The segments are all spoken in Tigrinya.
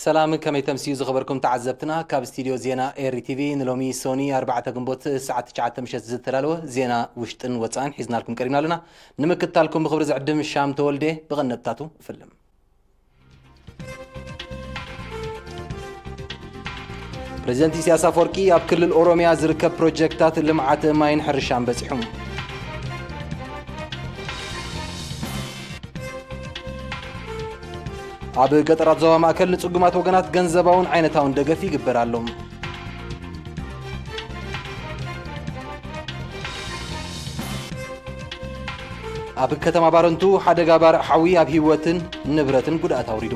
ሰላም፣ ከመይ ተምስዩ ዝኸበርኩም ተዓዘብትና? ካብ ስቱድዮ ዜና ኤሪ ቲቪ ንሎሚ ሶኒ ኣርባዕተ ግንቦት ሰዓት ትሽዓተ ምሸት ዝተዳለወ ዜና ውሽጥን ወጻእን ሒዝናልኩም ቀሪብና ኣለና። ንምክትታልኩም ብኽብሪ ዝዕድም ሻም ተወልዴ። ብቐነብታቱ እፍልም። ፕሬዚደንት ኢሳያስ ኣፈወርቂ ኣብ ክልል ኦሮሚያ ዝርከብ ፕሮጀክታት ልምዓት ማይን ሕርሻን በጺሑ። ኣብ ገጠራት ዞባ ማእከል ንጽጉማት ወገናት ገንዘባውን ዓይነታውን ደገፍ ይግበር ኣሎ። ኣብ ከተማ ባረንቱ ሓደጋ ባርዕ ሓዊ ኣብ ህይወትን ንብረትን ጉድኣት ኣውሪዱ።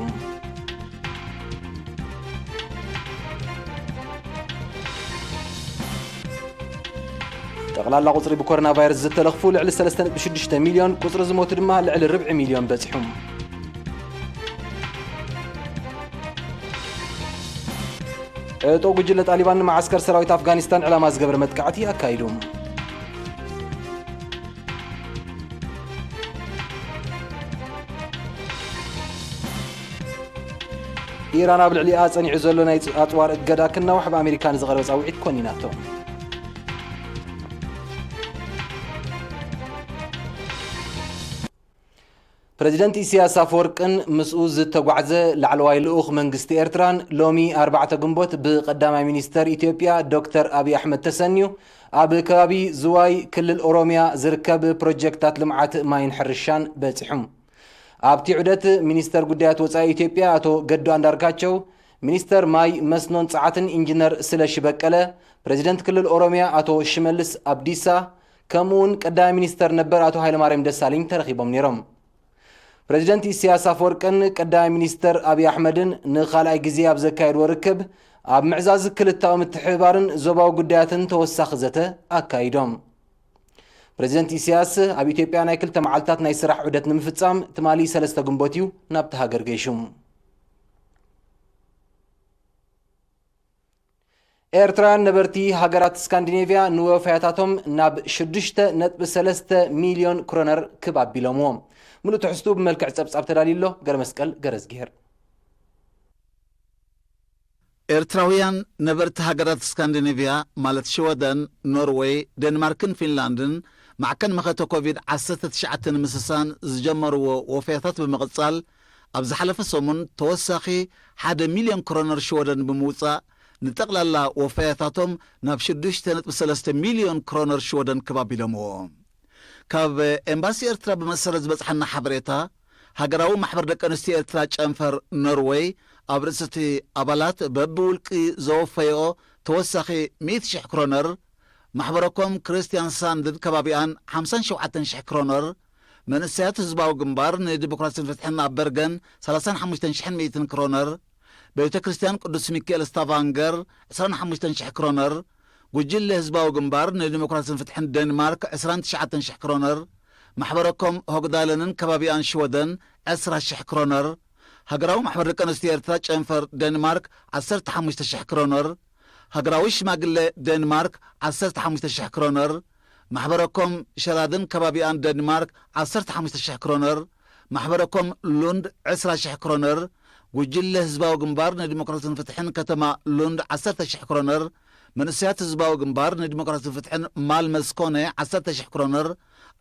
ጠቕላላ ቁጽሪ ብኮሮና ቫይረስ ዝተለኽፉ ልዕሊ ሰለስተ ነጥቢ ሽዱሽተ ሚልዮን፣ ቁጽሪ ዝሞቱ ድማ ልዕሊ ርብዒ ሚልዮን በጺሑ። ዕጡቕ ጉጅለ ጣሊባን ንመዓስከር ሰራዊት ኣፍጋኒስታን ዕላማ ዝገበረ መጥቃዕቲ ኣካይዱ። ኢራን ኣብ ልዕሊኣ ጸኒዑ ዘሎ ናይ ኣጽዋር እገዳ ክናዋሕ ብኣሜሪካ ንዝቐረበ ጻውዒት ኮኒናቶ። ፕረዚደንት ኢሳያስ ኣፈወርቅን ምስኡ ዝተጓዕዘ ላዕለዋይ ልኡኽ መንግስቲ ኤርትራን ሎሚ ኣርባዕተ ግንቦት ብቀዳማይ ሚኒስተር ኢትዮጵያ ዶክተር ኣብይ ኣሕመድ ተሰንዩ ኣብ ከባቢ ዝዋይ ክልል ኦሮሚያ ዝርከብ ፕሮጀክታት ልምዓት ማይን ሕርሻን በጺሑ። ኣብቲ ዑደት ሚኒስተር ጉዳያት ወጻኢ ኢትዮጵያ ኣቶ ገዱ ኣንዳርጋቸው፣ ሚኒስተር ማይ መስኖን ጸዓትን ኢንጂነር ስለሺ በቀለ፣ ፕረዚደንት ክልል ኦሮሚያ ኣቶ ሽመልስ ኣብዲሳ፣ ከምኡ እውን ቀዳማይ ሚኒስተር ነበር ኣቶ ሃይለማርያም ደሳለኝ ተረኺቦም ነይሮም። ፕረዚደንት ኢሳያስ ኣፈወርቅን ቀዳማይ ሚኒስተር ኣብይ ኣሕመድን ንኻልኣይ ግዜ ኣብ ዘካየድዎ ርክብ፣ ኣብ ምዕዛዝ ክልታዊ ምትሕብባርን ዞባዊ ጉዳያትን ተወሳኺ ዘተ ኣካይዶም። ፕረዚደንት ኢሳያስ ኣብ ኢትዮጵያ ናይ ክልተ መዓልታት ናይ ስራሕ ዑደት ንምፍጻም ትማሊ ሰለስተ ግንቦት እዩ ናብቲ ሃገር ገይሹ። ኤርትራውያን ነበርቲ ሃገራት ስካንዲኔቭያ ንወፈያታቶም ናብ ሽዱሽተ ነጥቢ ሰለስተ ሚልዮን ክሮነር ክብ ኣቢሎምዎ። ምሉእ ትሕዝቱ ብመልክዕ ጸብጻብ ተዳልዩ ኣሎ። ገረመስቀል ገረዝግሄር። ኤርትራውያን ነበርቲ ሃገራት ስካንዲኔቭያ ማለት ሽወደን፣ ኖርወይ፣ ዴንማርክን ፊንላንድን ማዕከን መኸተ ኮቪድ ዓሰርተ ትሽዓተ ንምስሳን ዝጀመርዎ ወፈያታት ብምቕጻል፣ ኣብ ዝሓለፈ ሰሙን ተወሳኺ ሓደ ሚልዮን ክሮነር ሽወደን ብምውጻእ፣ ንጠቕላላ ወፈያታቶም ናብ ሽዱሽተ ነጥቢ ሰለስተ ሚልዮን ክሮነር ሽወደን ክብ ኣቢሎምዎ። ካብ ኤምባሲ ኤርትራ ብመሰረት ዝበጽሓና ሓበሬታ፣ ሃገራዊ ማሕበር ደቂ ኣንስትዮ ኤርትራ ጨንፈር ኖርወይ ኣብ ርእሲ እቲ ኣባላት በብውልቂ ዘወፈየኦ ተወሳኺ ሚእቲ ሽሕ ክሮነር፣ ማሕበረኮም ክርስትያን ሳንድን ከባቢኣን ሓምሳን ሸውዓተን ሽሕ ክሮነር፣ መንእሰያት ህዝባዊ ግንባር ንዲሞክራሲን ፍትሕን ኣብ በርገን ሰላሳን ሓሙሽተን ሽሕን ሚእትን ክሮነር፣ ቤተ ክርስቲያን ቅዱስ ሚካኤል ስታቫንገር ዕስራን ሓሙሽተን ሽሕ ክሮነር፣ ጉጅለ ህዝባዊ ግንባር ንዲሞክራሲን ፍትሕን ዴንማርክ ዕስራን ትሽዓተን ሽሕ ክሮነር፣ ማሕበረኮም ሆግዳለንን ከባቢኣን ሽወደን ዕስራ ሽሕ ክሮነር፣ ሃገራዊ ማሕበር ደቂ ኣንስትዮ ኤርትራ ጨንፈር ዴንማርክ ዓሰርተ ሓሙሽተ ሽሕ ክሮነር፣ ሃገራዊ ሽማግለ ዴንማርክ ዓሰርተ ሓሙሽተ ሽሕ ክሮነር፣ ማሕበረኮም ሸራድን ከባቢኣን ዴንማርክ ዓሰርተ ሓሙሽተ ሽሕ ክሮነር፣ ማሕበረኮም ሉንድ ዕስራ ሽሕ ክሮነር፣ ጉጅለ ህዝባዊ ግንባር ንዲሞክራሲን ፍትሕን ከተማ ሉንድ ዓሰርተ ሽሕ ክሮነር፣ መንእሰያት ህዝባዊ ግንባር ንዲሞክራሲን ፍትሕን ማልመ ስኮነ ዓሰርተ ሽሕ ክሮነር፣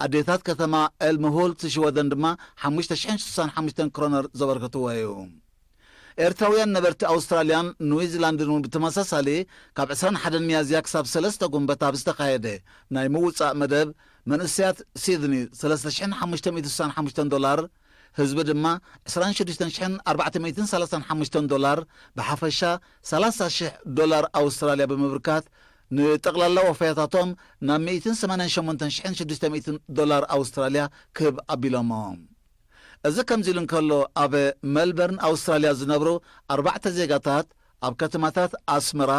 ኣዴታት ከተማ ኤልምሆልት ሽወደን ድማ ሓሙሽተ ሽሕን ስሳን ሓሙሽተን ክሮነር ዘበርከትዎ እዩ። ኤርትራውያን ነበርቲ ኣውስትራልያን ኒውዚላንድን እውን ብተመሳሳሊ ካብ ዕስራን ሓደን ሚያዝያ ክሳብ ሰለስተ ጉንበት ኣብ ዝተኻየደ ናይ ምውጻእ መደብ መንእሰያት ሲድኒ ሰለስተ ሽሕን ሓሙሽተ ሚእትን ስሳን ሓሙሽተን ዶላር፣ ህዝቢ ድማ ዕስራን ሽዱሽተን ሽሕን ኣርባዕተ ሚእትን ሰላሳን ሓሙሽተን ዶላር፣ ብሓፈሻ ሰላሳ ሽሕ ዶላር ኣውስትራልያ ብምብርካት ንጠቕላላ ወፈያታቶም ናብ ሚእትን ሰማንያን ሸሞንተን ሽሕን ሽዱሽተ ሚእትን ዶላር ኣውስትራልያ ክብ ኣቢሎሞ። እዚ ከምዚ ኢሉ እንከሎ፣ ኣብ ሜልበርን ኣውስትራልያ ዝነብሩ ኣርባዕተ ዜጋታት ኣብ ከተማታት ኣስመራ፣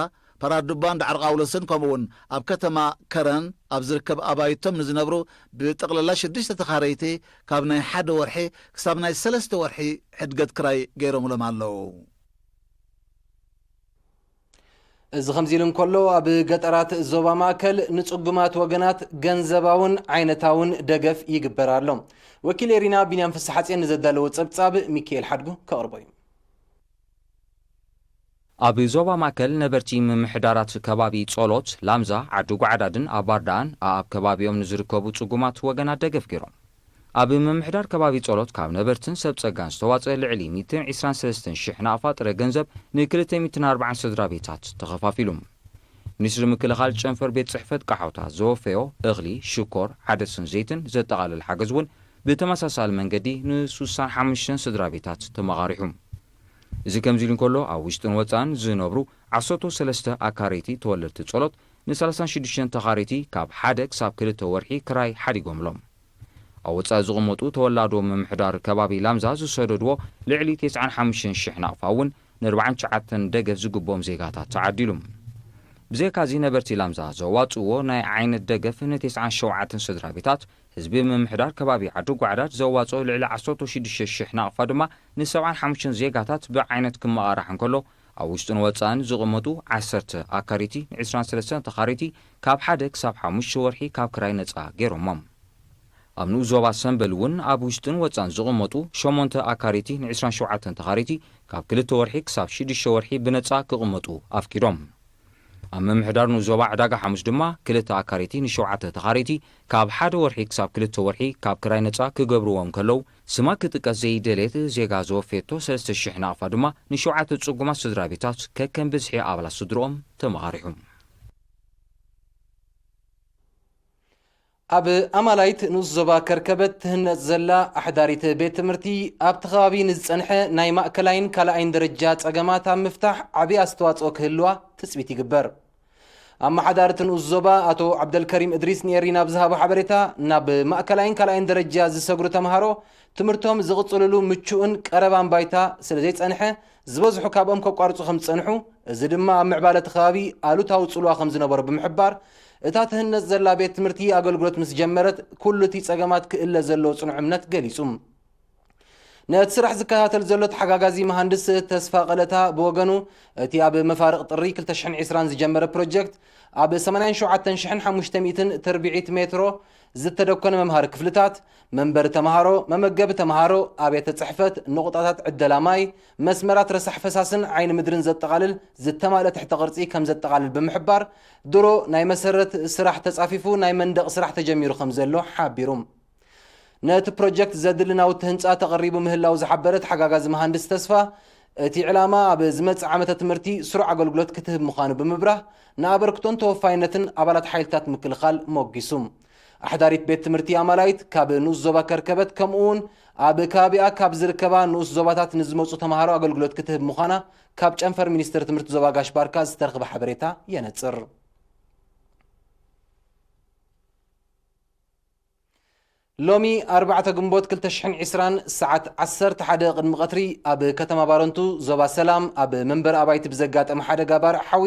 ፓራዱባን ዳዕሮ ቃውሎስን ከምኡውን ኣብ ከተማ ከረን ኣብ ዝርከብ ኣባይቶም ንዝነብሩ ብጠቕላላ ሽዱሽተ ተኻረይቲ ካብ ናይ ሓደ ወርሒ ክሳብ ናይ ሰለስተ ወርሒ ሕድገት ክራይ ገይሮምሎም ኣለዉ። እዚ ከምዚ ኢሉ እንከሎ፣ ኣብ ገጠራት ዞባ ማእከል ንጽጉማት ወገናት ገንዘባውን ዓይነታውን ደገፍ ይግበር ኣሎ። ወኪል ኤሪና ቢንያም ፍስሓጽዮን ንዘዳለዎ ጸብጻብ ሚካኤል ሓድጉ ከቕርቦ እዩ። ኣብ ዞባ ማእከል ነበርቲ ምምሕዳራት ከባቢ ጸሎት፣ ላምዛ፣ ዓዲ ጓዕዳድን ኣባርዳኣን ኣኣብ ከባቢኦም ንዝርከቡ ጽጉማት ወገናት ደገፍ ገይሮም። ኣብ ምምሕዳር ከባቢ ጸሎት ካብ ነበርትን ሰብ ጸጋን ዝተዋጸ ልዕሊ ሚእትን ዕስራን ሰለስተን ሽሕ ናቕፋ ጥረ ገንዘብ ንክልተ ሚእትን ኣርባዓን ስድራ ቤታት ተኸፋፊሉ። ሚኒስትሪ ምክልኻል ጨንፈር ቤት ጽሕፈት ቃሖታ ዘወፈዮ እኽሊ፣ ሽኮር፣ ዓደስን ዘይትን ዘጠቓልል ሓገዝ እውን ብተመሳሳሊ መንገዲ ንስሳን ሓሙሽተን ስድራ ቤታት ተመቓሪሑ። እዚ ከምዚ ኢሉ እንከሎ፣ ኣብ ውሽጥን ወጻእን ዝነብሩ ዓሰርተ ሰለስተ ኣካረይቲ ተወለድቲ ጸሎት ንሰላሳን ሽዱሽተን ተኻረይቲ ካብ ሓደ ክሳብ ክልተ ወርሒ ክራይ ሓዲጎምሎም። ኣብ ወጻኢ ዝቕመጡ ተወላዶ ምምሕዳር ከባቢ ላምዛ ዝሰደድዎ ልዕሊ ተስዓን ሓሙሽተን ሽሕ ናቕፋ እውን ንኣርባዓን ትሽዓተን ደገፍ ዝግብኦም ዜጋታት ተዓዲሉ። ብዘይካዚ ነበርቲ ላምዛ ዘዋጽእዎ ናይ ዓይነት ደገፍ ንተስዓን ሸውዓተን ስድራ ቤታት፣ ህዝቢ ምምሕዳር ከባቢ ዓዲ ጓዕዳድ ዘዋጽኦ ልዕሊ ዓሰርተ ሽዱሽተ ሽሕ ናቕፋ ድማ ንሰብዓን ሓሙሽተን ዜጋታት ብዓይነት ክመቓራሕ እንከሎ፣ ኣብ ውሽጥን ወጻእን ዝቕመጡ ዓሰርተ ኣካሪቲ ንዕስራን ሰለስተን ተኻሪቲ ካብ ሓደ ክሳብ ሓሙሽተ ወርሒ ካብ ክራይ ነጻ ገይሮሞም። ኣብ ንኡስ ዞባ ሰምበል እውን ኣብ ውሽጥን ወጻን ዝቕመጡ ሸሞንተ ኣካሪቲ ንዕስራን ሸውዓተን ተኻሪቲ ካብ ክልተ ወርሒ ክሳብ ሽዱሽተ ወርሒ ብነጻ ክቕመጡ ኣፍቂዶም። ኣብ ምምሕዳር ንኡስ ዞባ ዕዳጋ ሓሙስ ድማ ክልተ ኣካሪቲ ንሸውዓተ ተኻሪቲ ካብ ሓደ ወርሒ ክሳብ ክልተ ወርሒ ካብ ክራይ ነጻ ክገብርዎም ከለዉ፣ ስማ ክጥቀስ ዘይደልየት ዜጋ ዘወፈየቶ ሰለስተ ሽሕ ናቕፋ ድማ ንሸውዓተ ጽጉማት ስድራ ቤታት ከከም ብዝሒ ኣባላት ስድርኦም ተመቓሪሑ። ኣብ ኣማላይት ንኡስ ዞባ ከርከበት ትህነጽ ዘላ ኣሕዳሪት ቤት ትምህርቲ፣ ኣብቲ ከባቢ ንዝጸንሐ ናይ ማእከላይን ካልኣይን ደረጃ ጸገማት ኣብ ምፍታሕ ዓቢ ኣስተዋጽኦ ክህልዋ ትጽቢት ይግበር። ኣመሓዳሪ እቲ ንኡስ ዞባ ኣቶ ዓብደልከሪም እድሪስ ንኤሪና ኣብ ዝሃቦ ሓበሬታ፣ ናብ ማእከላይን ካልኣይን ደረጃ ዝሰግሩ ተምሃሮ ትምህርቶም ዝቕጽልሉ ምቹእን ቀረባን ባይታ ስለ ዘይጸንሐ፣ ዝበዝሑ ካብኦም ከቋርጹ ከም ዝጸንሑ፣ እዚ ድማ ኣብ ምዕባለ እቲ ከባቢ ኣሉታዊ ጽልዋ ከም ዝነበሮ ብምሕባር፣ እታ ትህነጽ ዘላ ቤት ትምህርቲ ኣገልግሎት ምስ ጀመረት፣ ኩሉ እቲ ጸገማት ክእለ ዘለዎ ጽኑዕ እምነት ገሊጹ። ነቲ ስራሕ ዝከታተል ዘሎ ተሓጋጋዚ መሃንድስ ተስፋ ቀለታ ብወገኑ፣ እቲ ኣብ መፋርቕ ጥሪ ክልተ ሽሕን ዕስራን ዝጀመረ ፕሮጀክት፣ ኣብ ሰማንያን ሸውዓተን ሽሕን ሓሙሽተ ሚእትን ትርብዒት ሜትሮ ዝተደኮነ መምሃሪ ክፍልታት፣ መንበሪ ተምሃሮ፣ መመገቢ ተምሃሮ፣ ኣብያተ ጽሕፈት፣ ንቑጣታት ዕደላ ማይ፣ መስመራት ረሳሕ ፈሳስን ዓይኒ ምድርን ዘጠቓልል ዝተማልአ ትሕተ ቅርጺ ከም ዘጠቓልል ብምሕባር፣ ድሮ ናይ መሰረት ስራሕ ተጻፊፉ ናይ መንደቕ ስራሕ ተጀሚሩ ከም ዘሎ ሓቢሩ። ነቲ ፕሮጀክት ዘድሊ ናውቲ ህንጻ ተቐሪቡ ምህላው ዝሓበረ ተሓጋጋዚ መሃንድስ ተስፋ፣ እቲ ዕላማ ኣብ ዝመጽእ ዓመተ ትምህርቲ ስሩዕ ኣገልግሎት ክትህብ ምዃኑ ብምብራህ፣ ንኣበርክቶን ተወፋይነትን ኣባላት ሓይልታት ምክልኻል ሞጊሱ። ኣሕዳሪት ቤት ትምህርቲ ኣማላይት ካብ ንኡስ ዞባ ከርከበት፣ ከምኡ እውን ኣብ ከባቢኣ ካብ ዝርከባ ንኡስ ዞባታት ንዝመጹ ተምሃሮ ኣገልግሎት ክትህብ ምዃና ካብ ጨንፈር ሚኒስትሪ ትምህርቲ ዞባ ጋሽ ባርካ ዝተረኽበ ሓበሬታ የነጽር። ሎሚ ኣርባዕተ ግንቦት ክልተ ሽሕን ዕስራን ሰዓት ዓሰርተ ሓደ ቅድሚ ቀትሪ ኣብ ከተማ ባረንቱ ዞባ ሰላም ኣብ መንበሪ ኣባይቲ ብዘጋጠመ ሓደጋ ባርዕ ሓዊ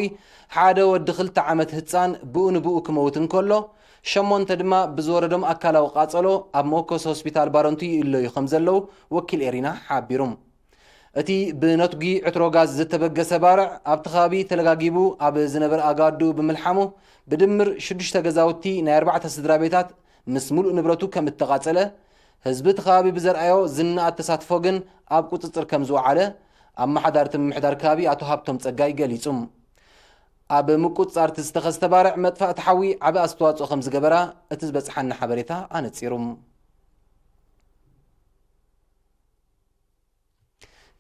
ሓደ ወዲ ክልተ ዓመት ህጻን ብኡ ንብኡ ክመውት እንከሎ፣ ሸሞንተ ድማ ብዝወረዶም ኣካላዊ ቃጸሎ ኣብ መወከሲ ሆስፒታል ባረንቱ ይእለዩ ከም ዘለዉ ወኪል ኤሪና ሓቢሩ። እቲ ብነትጒ ዕትሮ ጋዝ ዝተበገሰ ባርዕ ኣብቲ ከባቢ ተለጋጊቡ ኣብ ዝነበረ ኣጋድኡ ብምልሓሙ፣ ብድምር ሽዱሽተ ገዛውቲ ናይ ኣርባዕተ ስድራ ቤታት ምስ ምሉእ ንብረቱ ከም እተቓጸለ፣ ህዝቢ እቲ ከባቢ ብዘርኣዮ ዝነኣድ ተሳትፎ ግን ኣብ ቁጽጽር ከም ዝወዓለ ኣመሓዳሪ እቲ ምምሕዳር ከባቢ ኣቶ ሃብቶም ጸጋይ ገሊጹ። ኣብ ምቁጽጻር እቲ ዝተኸስተ ባርዕ መጥፋእቲ ሓዊ ዓቢ ኣስተዋጽኦ ከም ዝገበራ እቲ ዝበጽሓና ሓበሬታ ኣነጺሩ።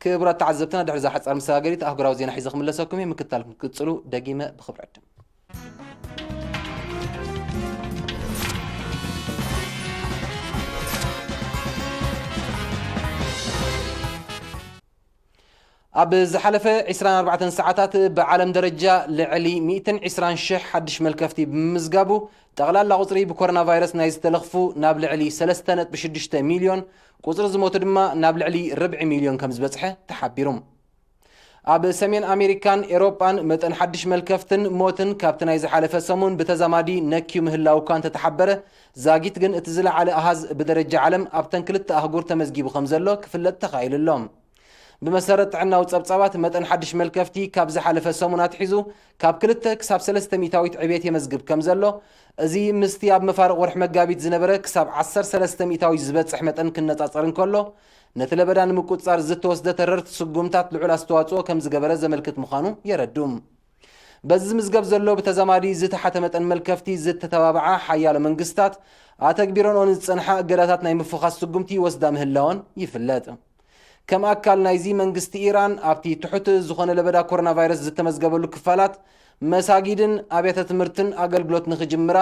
ክቡራት ተዓዘብትና፣ ድሕሪ እዛ ሓጻር መሰጋገሪት ኣህጉራዊ ዜና ሒዘ ክምለሰኩም እየ። ምክትታል ክትቅጽሉ ደጊመ ብኽብሪ ዕድም። ኣብ ዝሓለፈ ዕስራን ኣርባዕተን ሰዓታት ብዓለም ደረጃ ልዕሊ ሚእትን ዕስራን ሽሕ ሓድሽ መልከፍቲ ብምምዝጋቡ፣ ጠቕላላ ቁጽሪ ብኮሮና ቫይረስ ናይ ዝተለኽፉ ናብ ልዕሊ ሰለስተ ነጥቢ ሽዱሽተ ሚልዮን፣ ቁጽሪ ዝሞቱ ድማ ናብ ልዕሊ ርብዒ ሚልዮን ከም ዝበጽሐ ተሓቢሩ። ኣብ ሰሜን ኣሜሪካን ኤሮጳን መጠን ሓድሽ መልከፍትን ሞትን ካብቲ ናይ ዝሓለፈ ሰሙን ብተዛማዲ ነክዩ ምህላው እኳ እንተተሓበረ፣ ዛጊት ግን እቲ ዝለዓለ ኣሃዝ ብደረጃ ዓለም ኣብተን ክልተ ኣህጉር ተመዝጊቡ ከም ዘሎ ክፍለጥ ተኻኢሉ ኣሎ። ብመሰረት ጥዕናዊ ጸብጻባት፣ መጠን ሓድሽ መልከፍቲ ካብ ዝሓለፈ ሰሙን ኣትሒዙ ካብ ክልተ ክሳብ ሰለስተ ሚእታዊት ዕቤት የመዝግብ ከም ዘሎ፣ እዚ ምስቲ ኣብ መፋርቕ ወርሒ መጋቢት ዝነበረ ክሳብ ዓሰርተ ሰለስተ ሚእታዊት ዝበጽሕ መጠን ክነጻጸር እንከሎ፣ ነቲ ለበዳ ንምቁጽጻር ዝተወስደ ተረርቲ ስጉምታት ልዑል ኣስተዋጽኦ ከም ዝገበረ ዘመልክት ምዃኑ የረድኡ። በዚ ዝምዝገብ ዘሎ ብተዛማዲ ዝተሓተ መጠን መልከፍቲ ዝተተባብዓ ሓያሎ መንግስታት ኣተግቢረንኦ ንዝጸንሓ እገዳታት ናይ ምፍኻስ ስጉምቲ ይወስዳ ምህላወን ይፍለጥ። ከም ኣካል ናይዚ መንግስቲ ኢራን ኣብቲ ትሑት ዝኾነ ለበዳ ኮሮና ቫይረስ ዝተመዝገበሉ ክፋላት መሳጊድን ኣብያተ ትምህርትን ኣገልግሎት ንኽጅምራ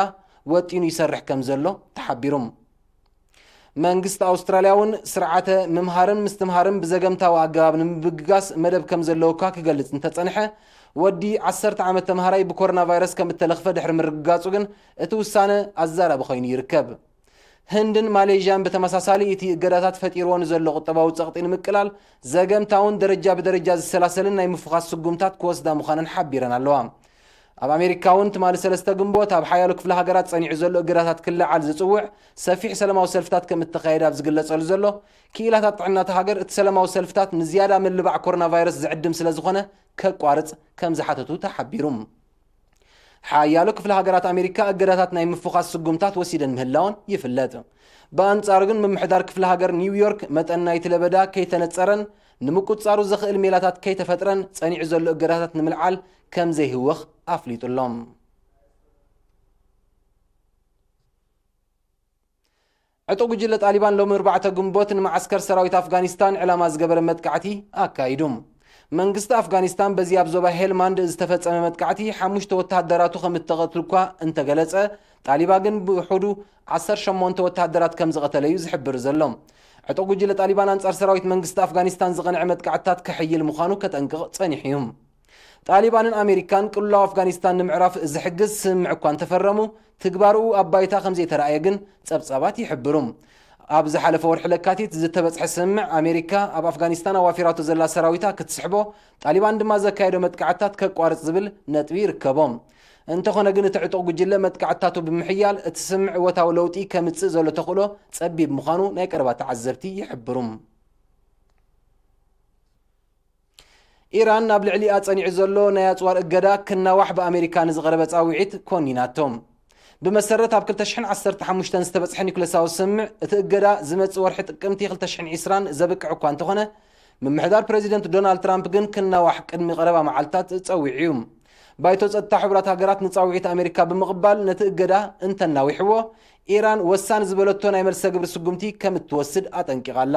ወጢኑ ይሰርሕ ከም ዘሎ ተሓቢሩ። መንግስቲ ኣውስትራልያ እውን ስርዓተ ምምሃርን ምስትምሃርን ብዘገምታዊ ኣገባብ ንምብግጋስ መደብ ከም ዘለዎ እኳ ክገልጽ እንተጸንሐ፣ ወዲ ዓሰርተ ዓመት ተምሃራይ ብኮሮና ቫይረስ ከም እተለኽፈ ድሕሪ ምርግጋጹ ግን እቲ ውሳነ ኣዛራቢ ኮይኑ ይርከብ። ህንድን ማሌዥያን ብተመሳሳሊ እቲ እገዳታት ፈጢርዎ ንዘሎ ቁጠባዊ ጸቕጢ ንምቅላል ዘገምታውን ደረጃ ብደረጃ ዝሰላሰልን ናይ ምፍኻስ ስጉምታት ክወስዳ ምዃነን ሓቢረን ኣለዋ። ኣብ ኣሜሪካ እውን ትማሊ ሰለስተ ግንቦት ኣብ ሓያሎ ክፍለ ሃገራት ጸኒዑ ዘሎ እገዳታት ክለዓል ዝጽውዕ ሰፊሕ ሰላማዊ ሰልፍታት ከም እተኻየደ ኣብ ዝግለጸሉ ዘሎ፣ ክኢላታት ጥዕና እታ ሃገር እቲ ሰላማዊ ሰልፍታት ንዝያዳ ምልባዕ ኮሮና ቫይረስ ዝዕድም ስለ ዝኾነ ከቋርጽ ከም ዝሓተቱ ተሓቢሩ። ሓያሎ ክፍለ ሃገራት ኣሜሪካ እገዳታት ናይ ምፍኻስ ስጉምታት ወሲደን ምህላወን ይፍለጥ። ብኣንጻሩ ግን ምምሕዳር ክፍለ ሃገር ኒውዮርክ መጠን ናይቲ ለበዳ ከይተነጸረን ንምቁጽጻሩ ዘኽእል ሜላታት ከይተፈጥረን ጸኒዑ ዘሎ እገዳታት ንምልዓል ከም ዘይህወኽ ኣፍሊጡ ኣሎ። ዕጡቕ ጉጅለ ጣሊባን ሎሚ ኣርባዕተ ግንቦት ንመዓስከር ሰራዊት ኣፍጋኒስታን ዕላማ ዝገበረ መጥቃዕቲ ኣካይዱ። መንግስቲ ኣፍጋኒስታን በዚ ኣብ ዞባ ሄልማንድ ዝተፈጸመ መጥቃዕቲ ሓሙሽተ ወተሃደራቱ ከም እተቐትሉ እኳ እንተገለጸ፣ ጣሊባ ግን ብውሑዱ ዓሰርተ ሸሞንተ ወተሃደራት ከም ዝቐተለ እዩ ዝሕብር ዘሎ። ዕጡቕ ጉጅለ ጣሊባን ኣንጻር ሰራዊት መንግስቲ ኣፍጋኒስታን ዝቐንዐ መጥቃዕትታት ከሕይል ምዃኑ ከጠንቅቕ ጸኒሑ እዩ። ጣሊባንን ኣሜሪካን ቅልውላው ኣፍጋኒስታን ንምዕራፍ ዝሕግዝ ስምምዕ እኳ እንተፈረሙ፣ ትግባርኡ ኣብ ባይታ ከም ዘይተራእየ ግን ጸብጻባት ይሕብሩ። ኣብ ዝሓለፈ ወርሒ ለካቲት ዝተበጽሐ ስምምዕ፣ ኣሜሪካ ኣብ ኣፍጋኒስታን ኣዋፊራቶ ዘላ ሰራዊታ ክትስሕቦ፣ ጣሊባን ድማ ዘካየዶ መጥቃዕትታት ከቋርጽ ዝብል ነጥቢ ይርከቦ። እንተኾነ ግን እቲ ዕጡቕ ጉጅለ መጥቃዕትታቱ ብምሕያል እቲ ስምምዕ እወታዊ ለውጢ ከምጽእ ዘሎ ተኽእሎ ጸቢብ ምዃኑ ናይ ቀረባ ተዓዘብቲ ይሕብሩ። ኢራን ናብ ልዕሊኣ ጸኒዑ ዘሎ ናይ ኣጽዋር እገዳ ክናዋሕ ብኣሜሪካ ንዝቐረበ ጻውዒት ኮኒናቶ። ብመሰረት ኣብ ክልተ ሽሕን ዓሰርተ ሓሙሽተን ዝተበጽሐ ኒኩለሳዊ ስምምዕ፣ እቲ እገዳ ዝመጽእ ወርሒ ጥቅምቲ ክልተ ሽሕን ዕስራን ዘብቅዕ እኳ እንተኾነ፣ ምምሕዳር ፕረዚደንት ዶናልድ ትራምፕ ግን ክናዋሕ ቅድሚ ቀረባ መዓልታት ጸዊዑ እዩ። ባይቶ ጸጥታ ሕቡራት ሃገራት ንጻውዒት ኣሜሪካ ብምቕባል፣ ነቲ እገዳ እንተናዊሕዎ፣ ኢራን ወሳኒ ዝበለቶ ናይ መልሰ ግብሪ ስጉምቲ ከም እትወስድ ኣጠንቂቓ ኣላ።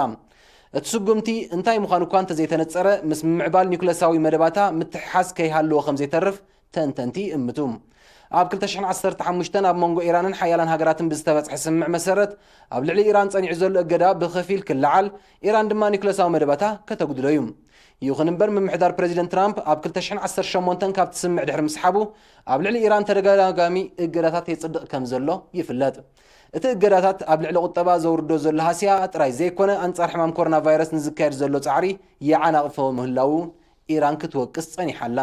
እቲ ስጉምቲ እንታይ ምዃኑ እኳ እንተዘይተነጸረ፣ ምስ ምምዕባል ኒኩለሳዊ መደባታ ምትሕሓዝ ከይሃልዎ ከም ዘይተርፍ ተንተንቲ ይእምቱ። ኣብ ክልተ ሽሕን ዓሰርተ ሓሙሽተን ኣብ መንጎ ኢራንን ሓያላን ሃገራትን ብዝተበጽሐ ስምምዕ መሰረት፣ ኣብ ልዕሊ ኢራን ጸኒዑ ዘሎ እገዳ ብኸፊል ክለዓል፣ ኢራን ድማ ኒኩለሳዊ መደባታ ከተጉድሎ እዩ። ይኹን እምበር፣ ምምሕዳር ፕረዚደንት ትራምፕ ኣብ ክልተ ሽሕን ዓሰርተ ሸሞንተን ካብቲ ስምምዕ ድሕሪ ምስሓቡ፣ ኣብ ልዕሊ ኢራን ተደጋጋሚ እገዳታት የጽድቕ ከም ዘሎ ይፍለጥ። እቲ እገዳታት ኣብ ልዕሊ ቁጠባ ዘውርዶ ዘሎ ሃስያ ጥራይ ዘይኮነ፣ ኣንጻር ሕማም ኮሮና ቫይረስ ንዝካየድ ዘሎ ጻዕሪ ይዓናቕፎ ምህላዉ ኢራን ክትወቅስ ጸኒሓ ኣላ።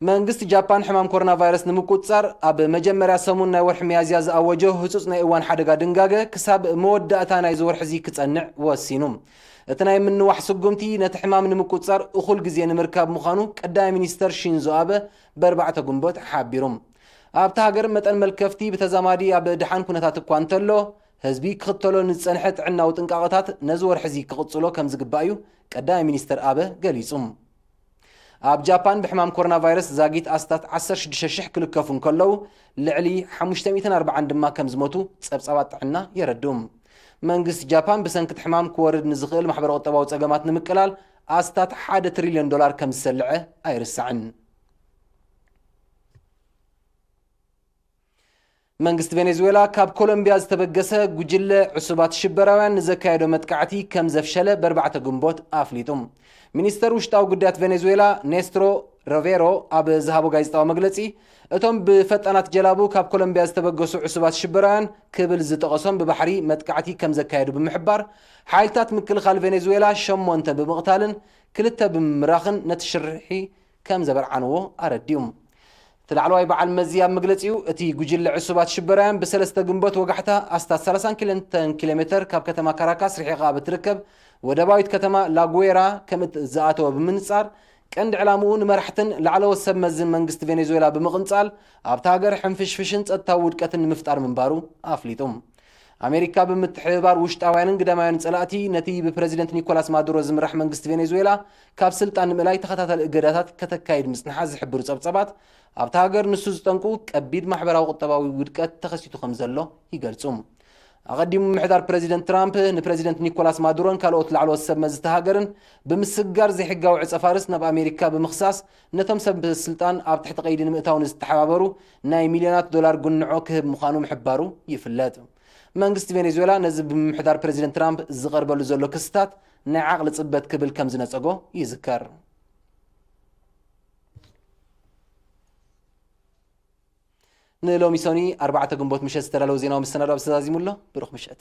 መንግስቲ ጃፓን ሕማም ኮሮና ቫይረስ ንምቁጽጻር፣ ኣብ መጀመርያ ሰሙን ናይ ወርሒ ሚያዝያ ዝኣወጆ ህጹጽ ናይ እዋን ሓደጋ ድንጋገ ክሳብ መወዳእታ ናይዚ ወርሒ እዚ ክጸንዕ ወሲኑ። እቲ ናይ ምንዋሕ ስጉምቲ ነቲ ሕማም ንምቁጽጻር እኹል ግዜ ንምርካብ ምዃኑ ቀዳማይ ሚኒስተር ሺንዞ ኣበ ብኣርባዕተ ግንቦት ሓቢሩ። ኣብታ ሃገር መጠን መልከፍቲ ብተዛማዲ ኣብ ደሓን ኩነታት እኳ እንተሎ፣ ህዝቢ ክኽተሎ ንዝጸንሐ ጥዕናዊ ጥንቃቐታት ነዚ ወርሒ እዚ ክቕጽሎ ከም ዝግባእ እዩ ቀዳማይ ሚኒስተር ኣበ ገሊጹ። ኣብ ጃፓን ብሕማም ኮሮና ቫይረስ ዛጊት ኣስታት ዓሰርተ ሽዱሽተ ሽሕ ክልከፉ እንከለዉ፣ ልዕሊ ሓሙሽተ ሚእትን ኣርባዓን ድማ ከም ዝሞቱ ጸብጻባት ጥዕና የረድኡ። መንግስቲ ጃፓን ብሰንኪ እቲ ሕማም ክወርድ ንዝኽእል ማሕበረ ቁጠባዊ ጸገማት ንምቅላል ኣስታት ሓደ ትሪልዮን ዶላር ከም ዝሰልዐ ኣይርሳዕን። መንግስቲ ቬኔዙዌላ ካብ ኮሎምቢያ ዝተበገሰ ጉጅለ ዕሱባት ሽበራውያን ንዘካየዶ መጥቃዕቲ ከም ዘፍሸለ በርባዕተ ግንቦት ኣፍሊጡ። ሚኒስተር ውሽጣዊ ጉዳያት ቬኔዙዌላ ኔስትሮ ሮቬሮ ኣብ ዝሃቦ ጋዜጣዊ መግለጺ፣ እቶም ብፈጣናት ጀላቡ ካብ ኮሎምቢያ ዝተበገሱ ዕሱባት ሽበራውያን ክብል ዝጠቐሶም ብባሕሪ መጥቃዕቲ ከም ዘካየዱ ብምሕባር፣ ሓይልታት ምክልኻል ቬኔዙዌላ ሸሞንተ ብምቕታልን ክልተ ብምምራኽን ነቲ ሽርሒ ከም ዘበርዓንዎ ኣረዲኡ። እቲ ላዕለዋይ በዓል መዚ ኣብ መግለጺኡ፣ እቲ ጉጅለ ዕሱባት ሽበራውያን ብሰለስተ ግንቦት ወጋሕታ ኣስታት ሰላሳን ክልተን ኪሎ ሜተር ካብ ከተማ ካራካስ ርሒቓ ብትርከብ ወደባዊት ከተማ ላጉዌራ ከም ዝኣተወ ብምንጻር፣ ቀንዲ ዕላምኡ ንመራሕትን ላዕለዎት ሰብ መዝን መንግስቲ ቬኔዙዌላ ብምቕንጻል፣ ኣብታ ሃገር ሕንፍሽፍሽን ጸጥታዊ ውድቀትን ንምፍጣር ምንባሩ ኣፍሊጡ። ኣሜሪካ ብምትሕብባር ውሽጣውያንን ግዳማውያንን ጸላእቲ፣ ነቲ ብፕረዚደንት ኒኮላስ ማዱሮ ዝምራሕ መንግስቲ ቬኔዙዌላ ካብ ስልጣን ንምእላይ ተኸታታሊ እገዳታት ከተካይድ ምጽንሓ ዝሕብሩ ጸብጸባት፣ ኣብታ ሃገር ንሱ ዝጠንቁ ከቢድ ማሕበራዊ ቁጠባዊ ውድቀት ተኸሲቱ ከም ዘሎ ይገልጹ። ኣቐዲሙ ምምሕዳር ፕረዚደንት ትራምፕ ንፕረዚደንት ኒኮላስ ማዱሮን ካልኦት ላዕለዎት ሰብ መዚ እታ ሃገርን ብምስግጋር ዘይሕጋዊ ዕጸ ፋርስ ናብ ኣሜሪካ ብምኽሳስ፣ ነቶም ሰብ ስልጣን ኣብ ትሕቲ ቀይዲ ንምእታው ንዝተሓባበሩ ናይ ሚልዮናት ዶላር ጉንዖ ክህብ ምዃኑ ምሕባሩ ይፍለጥ። መንግስቲ ቬኔዙዌላ ነዚ ብምምሕዳር ፕረዚደንት ትራምፕ ዝቐርበሉ ዘሎ ክስታት ናይ ዓቕሊ ጽበት ክብል ከም ዝነጸጎ ይዝከር። ንሎሚ ሰኒ ኣርባዕተ ግንቦት ምሸት ዝተዳለወ ዜናዊ መሰናዶ ኣብዚ ተዛዚሙ ኣሎ። ብሩኽ ምሸት።